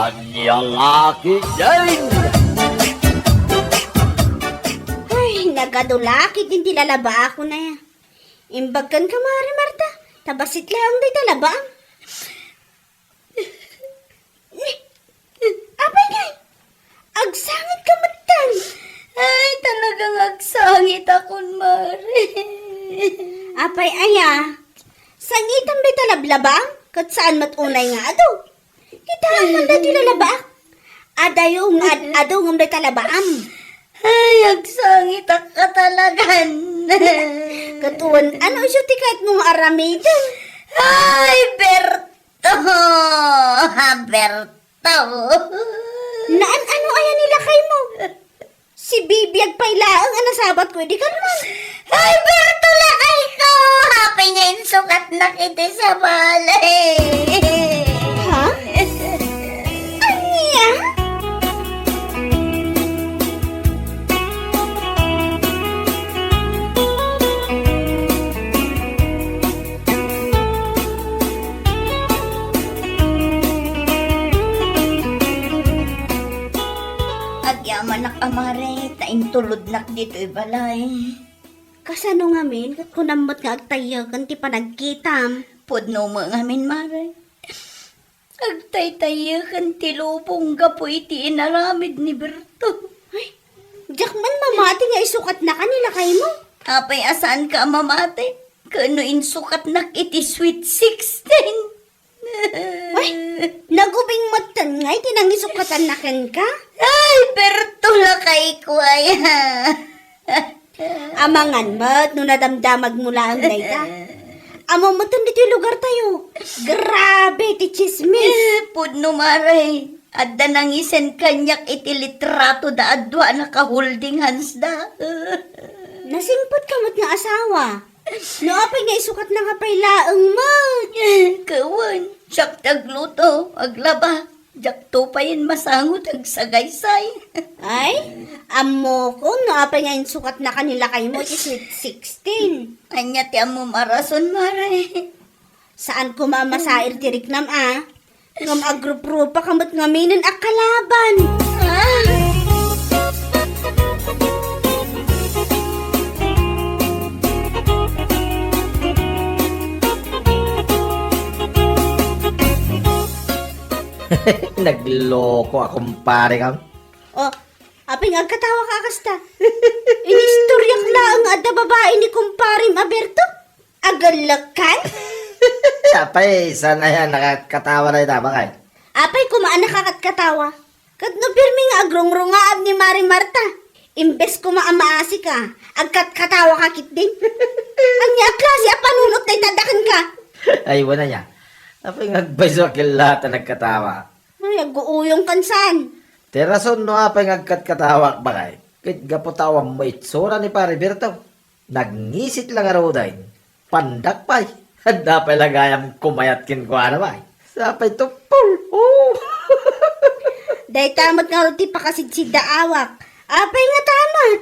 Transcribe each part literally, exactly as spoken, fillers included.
Ania nga ketdin? Ay, nagadu la ketdin ti lalabaakon aya. Imbag kenka, Mari Marta, ta bassit laeng dayta labaam. Apay ngay? Agsangitka metten. Ay, talagang agsangitakon, Mari. Apay aya? Sangitam dayta lablabam, ket saan met unay nga adu. Kitaem man daytoy lalabaak. Adayo nga ad-adu ngem dayta labaam. Ay, agsangitak ka talagan. Ket wen, ano isu ti kayatmo nga aramiden? Ay, Berto! Berto! Naan-ano aya ni lakaymo? Si Bibiag pay laeng a nasabatko idi Carmen. Ay, Berto, lakayko! Apay nga insukatnak iti sabali. Ha? Ania? Agyamanak a Mari, ta intulodnak ditoy balay. Kasano ngamin? Ket kunam met nga agtayyeken ti panagkitam. Pudno met ngamin, Mari. Agtaytayyeken ti lubong gapu iti inaramid ni Berto. Ay, diak man mamati nga isukatnaka ni lakaymo. Apay a saanka a mamati? Ket no insukatnak iti Sweet Sixteen. Ay, nagubing metten ngay ti nangisukatan na kenka? Ay, Berto, lakayko aya. Amangan met no nadamdamagmo laeng dayta. Ammom metten ditoy lugartayo. Grabe ti tsismis. Eh, pudno, Mari. Adda nangisen kaniak iti litrato da a dua a naka-holding hands da. Nasingpet ka met nga asawa. No apay nga isukatnaka pay laeng met. Kawan, siak ti agluto, aglaba. Diakto payen masango ti agsagaysay. Ay, ammokon no apay nga insukatnaka ni lakaymo iti Sweet Sixteen. Ania ti ammom a rason, Mari? Saan koma a masair ti riknam a. Ngem agruprupa ka met ngaminen a kalaban. Ah! Nagloko a kumpare kam. Oh, apay nga agkatawa ka kasta? Inistoryak laeng adda babae ni kumparem a Berto. Agulekkan? Apay, saan aya nakatkatawa dayta, bakay? Apay, koma a nakatkatawa. Ket no pirmi nga agrugrungaam ni Mari Marta, imbes koma a maasika, agkatkatawa ka ketdin. Ania a klase a panunot dayta da kenka? Ay, wen aya. Apay nga agpayso a kella ta nagkatawa? Ay, aguuyong kan saan? Ti rason no apay nga agkatkatawak, bakay. Ket gapu ta awan maitsura ni Pare Berto. Nagngisit la ngaruden. Pandak pay. Adda pay la gayam kumayat kenkuana pay. Sapay tuppol. Oh! Dayta met ngarud ti pakasidsiddaawak. Apay nga ta met?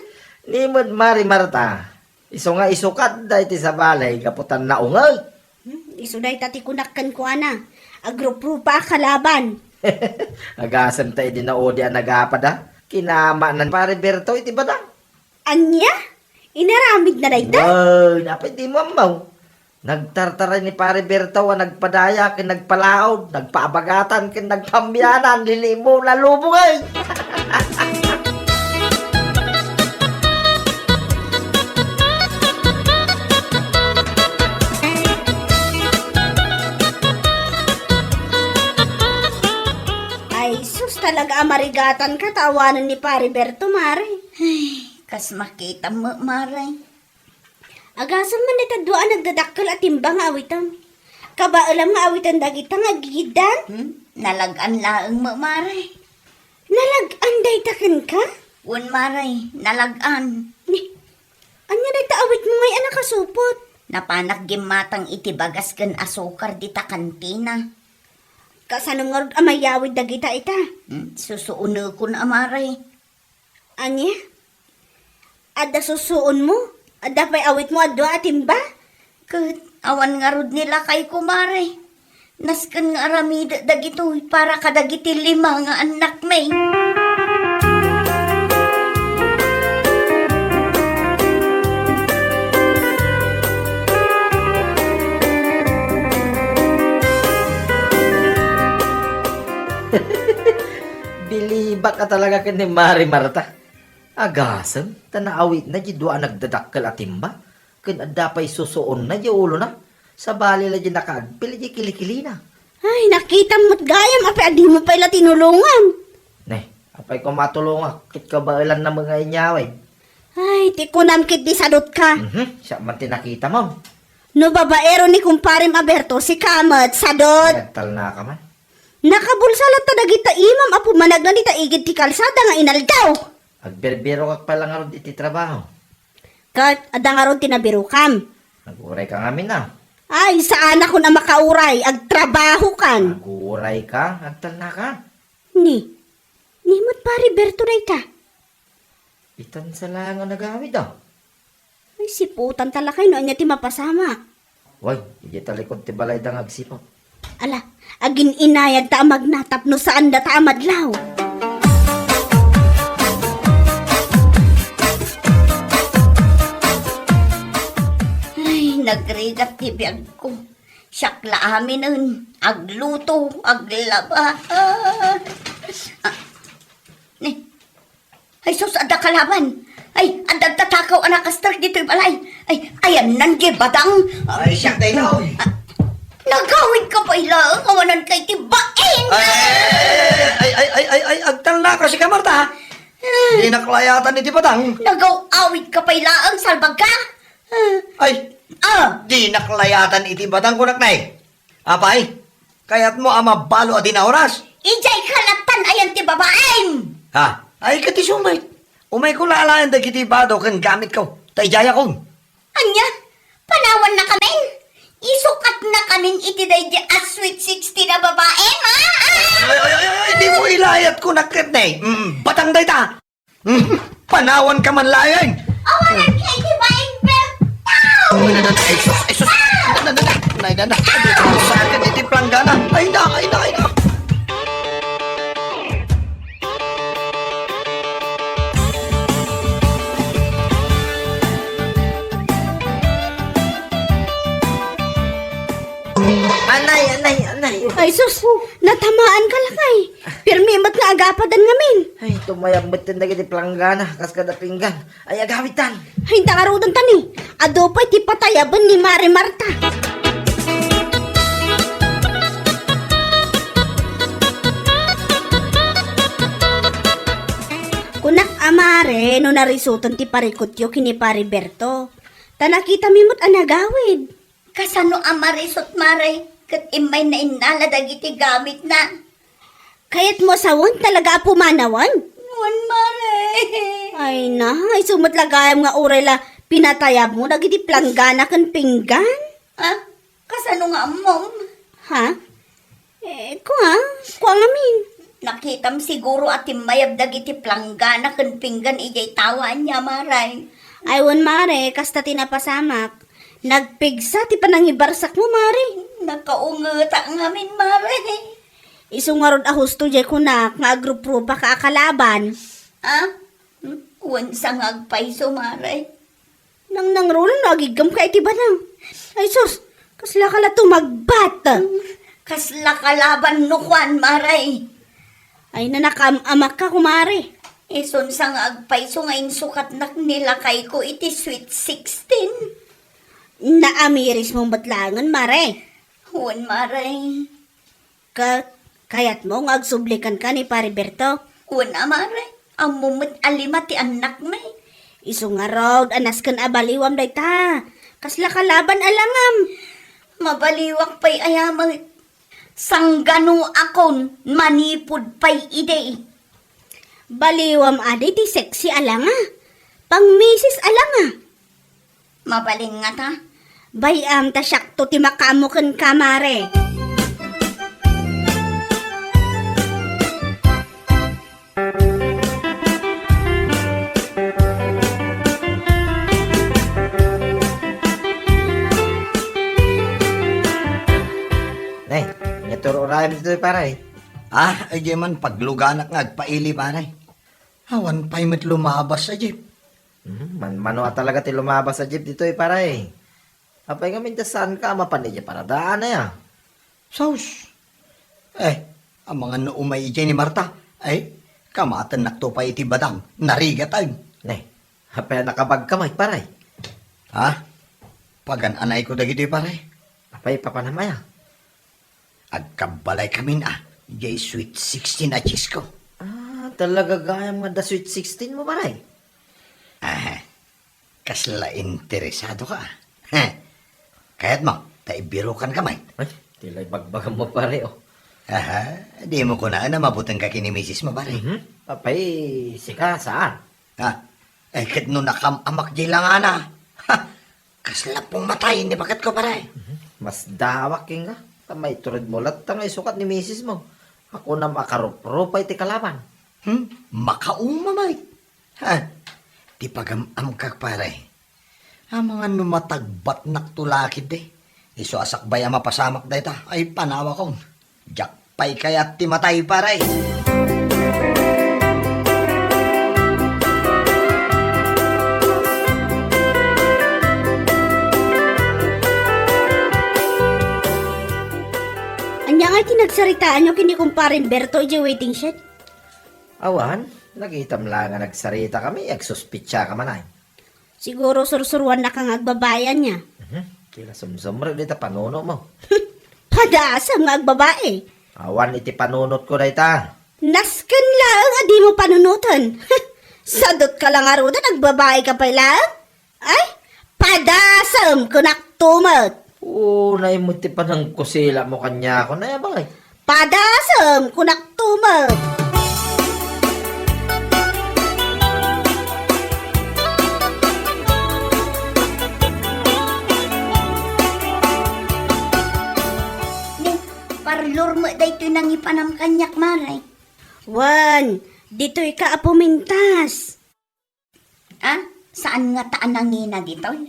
Ni met Mari Marta. Isu nga isukatda iti sabali gapu ta naungeg. Hmm, isu dayta ti kunak kenkuana. Agruprupa a kalaban. Agasem ta idi naudi a nagapada. Kinamanan Pare Berto iti badang. Ania? Inaramidna dayta? Wen, apay dimo ammo? Nagtartaray ni Pare Berto a nagpadaya ken nagpalaod, nagpaabagatan ken nagpambianan, lilimo la lubong, ay! Ay, sus, talaga a marigatan ka, ta awanen ni Pare Berto, Mari. Ay, kas makitam met, Mari. Agasem man dayta dua a nagdadakkel a timba nga awitem. Kabaelam nga awiten dagita nga aggigiddan? Hmm? Nalag-an laeng met, Mari. Nalag-an dayta kenka? Wen, Mari, nalag-an. Ni, ania dayta awitmo ngay a nakasupot? Napanak gimmatang iti bagas ken asukar dita kantina. Kasano ngarud a mayawid dagita ita? Hmm, susuonekon a, Mari. Ania? Adda susuonmo? Adda pay awitmo a dua a timba? Ket awan ngarud ni lakayko, Mari. Nasken nga aramidek dagitoy para kadagiti lima nga annakmi. Bilibak a talaga ken ni Mari Marta. Agasem, ta naawitna diay dua a nagdadakkel a timba, ken adda pay susuonna diay ulona, sabali la diay nakaagpil diay kilikilina. Ay, nakitam met gayam, apay a dimo pay la tinulongan? Ne, apay ko matulongak, ket kabaelanna met nga inyawid. Ay, ti kunam ket di sadot ka. Mhm, siak man ti nakitam. No babaero ni kumparem a Berto, sika met, sadot. Ay, agtalnaka man. Nakabulsa latta dagita imam a pumanagna dita igid ti kalsada nga inaldaw. Agbirbirokak pay la ngarud iti trabaho. Ket adda ngarud ti nabirokam? Nag-urayka ngamin a. Ay, saanakon a makauray, agtrabahokan. Nag-uurayka, agtalnaka. Ni, ni met Pari Berto dayta. Itan sa la nga nagawid a. Ay, siputanta lakay no ania ti mapasamak. Way, idiay talikod ti balayda nga agsiput. Ala, agin-inayadta a magna tapno saandata a madlaw. Ay, nagrigat ti biagko. Siak la aminen, agluto, aglaba. Ah, ni, Ay, sus, adda kalaban. Ay, adda tatakaw a nakastrek ditoy balay. Ay, ayanna diay batang. Ay, siak daytoy. Ah, nagawidka pay laeng, awanan kay ti bain. Ay, ay, ay, agtalnaka sika, Marta, ha? Ah. Dinak layatan iti batang. Nagaw-awidka pay laeng, salbagka. Ah. Ay, ah, dinak layatan iti batang, kunak, nay. Apay, kayatmo a mabalo a di naoras? Idiay kalattan ayan ti babaim! Ha? Ay, ket isu met. Umayko la alaen dagiti bado ken gamitko. Ta idiayakon. Ania? Panawannakamin? Isukatnakamin iti daydi a sweet sixteen a babaim, ha? Ah! Ay, ay, ay, ay, ay, dimo ilayat kunak ket, nay. Mm, batang dayta. Panawanka man laeng. Awanan kay ti baing Berto! Ay, sus, ay, sus. Ah! Nay, nay, nay, nay, nay. Sakit iti planggana. Ay, na, ay, na, ay, na. Anay, anay, anay. Ay, sus! Natamaan ka, lakay. Pirmi met nga agapadan ngamin. Ay, tumayab met dagiti planggana, kas kada pinggan. Ay, agawidtan. Ay, inta ngaruden ta ni. Adu pay ti patayaben ni Mari Marta. Kunak a Mari, no narisuton ti parikutyo ken ni Pari Berto. Ta nakitami met a nagawid. Kasano a marisut, Mari? Ket immay nainnala dagiti gamitna. Kayatmo a sawen talaga a pumanawan? Wen, Mari. Ay na, isu met la gayam nga uray la pinatayabmo dagiti planggana ken pinggan? Ah, kasano nga ammom? Ha? Eh, kua, kua ngamin. Nakitam siguro a timmayab dagiti planggana ken pinggan idiay tawa ania, Mari. Ay, wen, Mari, kasta ti napasamak. Nagpigsa ti panangibarsakmo, Mari. Nakaungetak ngamin, Mari. Isu ngarud a husto diay kunak nga agruprupa ka a kalaban. Ah? Hmm? Wen sa nga agpayso, Mari. Nangnangruna no agiggam ka iti banang. Ay sus, kasla ka la tumagbat. Kasla kalaban no kuan, Mari. Ay, nanakaam-amak ka, kumare. Isun sa nga agpayso nga insukatnak ni lakayko iti Sweet Sixteen. Naamiris mo met laengen, Mare. Wen, Mare. Ka-, kayatmo nga agsublikan ka ni Pare Berto? Wen a, Mare. Ammo met a lima ti annakmi. Isu ngarud a nasken a baliwam dayta. Kasla kalaban a langam. Mabaliwak pay aya met. Sangganuakon manipud pay idi. Baliwam adi ti sexy a langa. Pang misis a langa. Mabalin ngata? Bay-am ta siakto ti makaammo kenka, Mare. Nay, Ditoy, pare. Ah, ay, di man pagluganak nga agpaili, pare. Awan pay met lumabas a jeep. Hmm, man-, mano a talaga ti lumabas a jeep ditoy, pare? Apay ngamin ta saan ka mapan idiay paradaana, ya? Sus! Eh, amangan no umay idiay ni Marta. Ay, kamatennakto pay iti badang. Narigat ay. Ne, apay a nakabagka met, pare? Ha? Pagan-anayko dagitoy, pare. Apay, papanam aya? Agkabbalay kamin a, jay Sweet Sixteen a Cisco. Ah, talaga gayam nga da Sweet Sixteen mo, pare? Ah, kasla interesado ka, ah. Heh. Kayat mo, ta ibirukan ka met. Ay, tila ibagbagam mo, pare, oh. Aha, di mo kunaan a mabuteng ka ken ni misis mo, pare. Mhm. Apay, sika, saan? Ha? Eh, ket no nakam-amak di langana. Ha? Kasla pumatay ni baketko, pare. Mhm. Masdawak kenka. Ta maitured mo latta nga isukat ni misis mo. Ako na makaruprupay ti kalaban. Hmm? Makauma met. Ha? Ti pagam-amkak, pare. Amangan no matagbatnakto la ketdi. Isu a sakbay a mapasamak dayta. Ay, panawakon. Diak pay kayat ti matay, pare. Ania ngay ti nagsaritaanyo ken ni Kumparen Berto idiay waiting shed? Awan, nakitam la nga nagsarita kami, agsuspitsa ka man ay. Siguro sursuruannaka nga agbabai ania. Mhm. Tila sumsumrek dita panuno mo. Padasem nga agbabai. Awan iti panunotko dayta. Nasken laeng a dimo panunoten. Sadutka la ngaruden, agbabai ka pay laeng. Ay, padasem, kunakto met. Oo, naimut ti panangkusila mo kaniako, nay abay. Padasem, kunakto met. Ni, parlor met daytoy nangipanam kaniak, mare. Wen, ditoy ka a pumintas. Ah, saan ngata a nangina ditoy?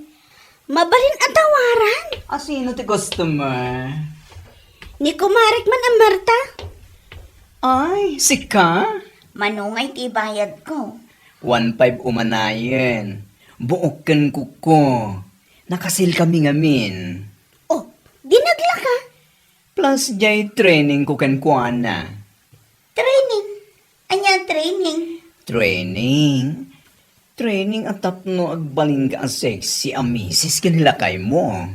Mabalin a tawaran? A, sino ti customer? Ni kumarek man a Marta. Ay, sika? Mano ngay ti ibayadko? One five umanayen. Buok ken kuko. Nakasil kami ngamin. Oh, dinagla ka? Plus jay training ko kenkuana. Training? Ania training? Training? Training a tapno agbalinka a sexy a misis ken lakaymo.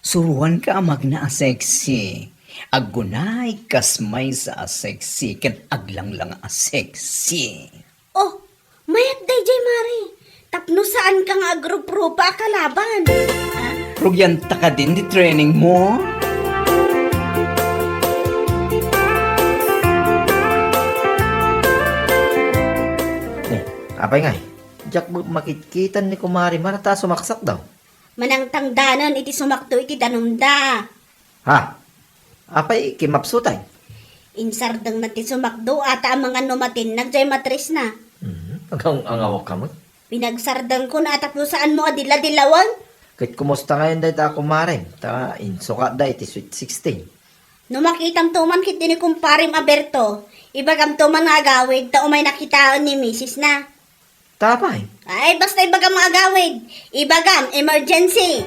Suroanka a magna a sexy. Aggunay kas maysa a sexy ken aglanglang a sexy. Oh, mayat dayjay, mare. Tapno saanka nga agruprupa a kalaban. Ah? Rugianta kadin ti training mo? Eh, apay ngay? Diak makitkitan ni Kumare Marta a sumaksak daw. Manangtangdanen iti sumakdo iti danumda. Ha? Apay, kimapsutay? Insardengna ti sumakdo, ata amangan no matinnag jay matrisna. Mhm. Agang-angawak ka met. Pinagsardengko na tapno saanmo a dila-dilawen. Ket kumusta ngayon dayta a kumarem? Ta insukatda iti Sweet Sixteen. No makitamto man ketdi ni kumparem a Berto, ibagamto man nga agawid ta umayna kitaen ni misisna. Ta apay? Ay, basta ibagam nga agawid. Ibagam, emergency.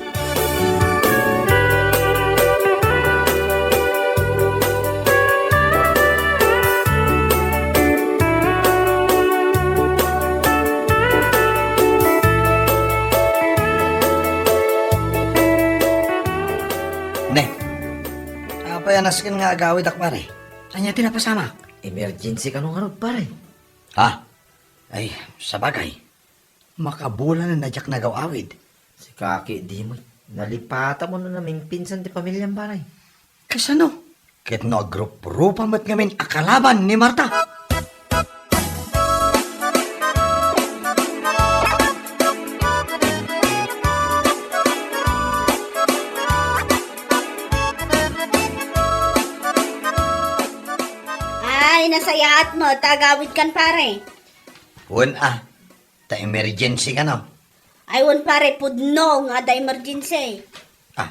Ne, apay a nasken nga agawid, ak, pare? Ania ti napasamak? Emergency kano ngarud, pare? Ha? Ay, sabagay. Makabulanen a diak nagaw-awid. Sika ketdi met. Nalipatmo no namingpinsan ti pamiliam, pare. Kasano? Ket no agruprupa met ngamin a kalaban ni Marta? Ay, nasayaat met ta agawidkan, pare. Wen a, ta emergency kano? Ay, wen, pare, pudno nga adda emergency. Ah,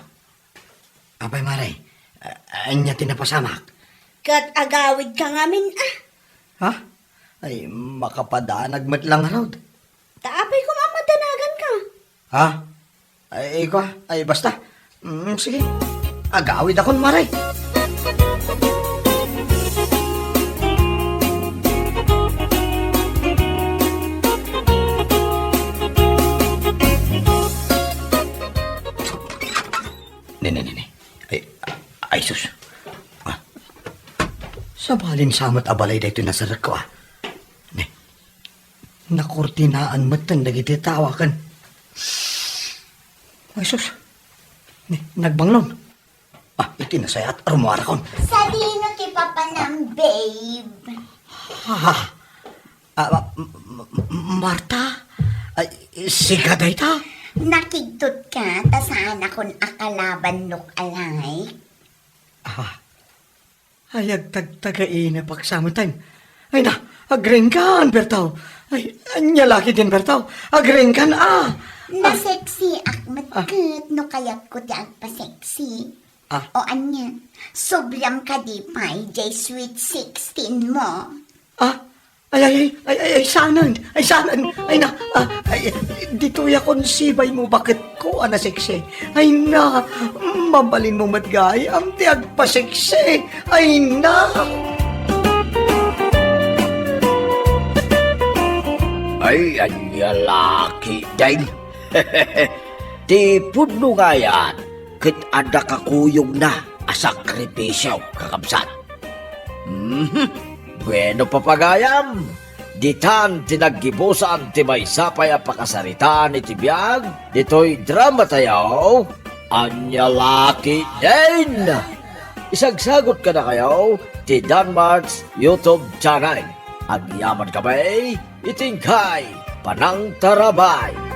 apay, mare, a-, ania ti napasamak? Ket agawidka ngamin, a. Ha? Ay, makapadanag met lang ngarud. Ta apay koma a madanaganka? Ha? Ay, ikaw, ay, basta. Mm, sige. Agawidakon, mare. Ne, ne, ne, ne. Ay, ay, sus. Ah. Sabali sa met a balay daytoy nasarekko, a. Ne. Nakurtinaan metten dagiti tao, a, ken. Ay, sus. Ne, nagbangnon. Ah, iti nasayaat, rummuarakon. Sadino ti papanam, babe? Ha? Ah, ma-, ma-, ma-, Marta? Ay, sika dayta? Nakigtotka ta saanakon a kalaban look-alike? Ah, ay, agtagtagainep ak sa met. Ay na, agringgan, Bertaw. Ay, ania la ketdin, Bertaw. Agringgan, a. Naseksiak met ket no kayatko ti agpaseksi. Ah. O ania, subliam kadi pay jay sweet sixteen mo? Ah, ay, ay, ay, ay, ay, ay, saanen, ay, saanen, ay na, ah, ay, ditoyakon sibay mo baketko a naseksi. Ay na, mabalinmo met gayam ti agpaseksi. Ay na. Ay, ania la ketdin. Ti pudno nga ayan, ket adda kakuyogna a sakripisio, kakabsat. Mhm. Bueno, pagayam, ditan ti naggibusan ti maysa pay a pakasaritaan iti biag ditoy dramatayo, Ania la ketdin. Isagsagot kadakayo ti Danmart's YouTube channel. Agyaman kami iti inkay panangtarabay.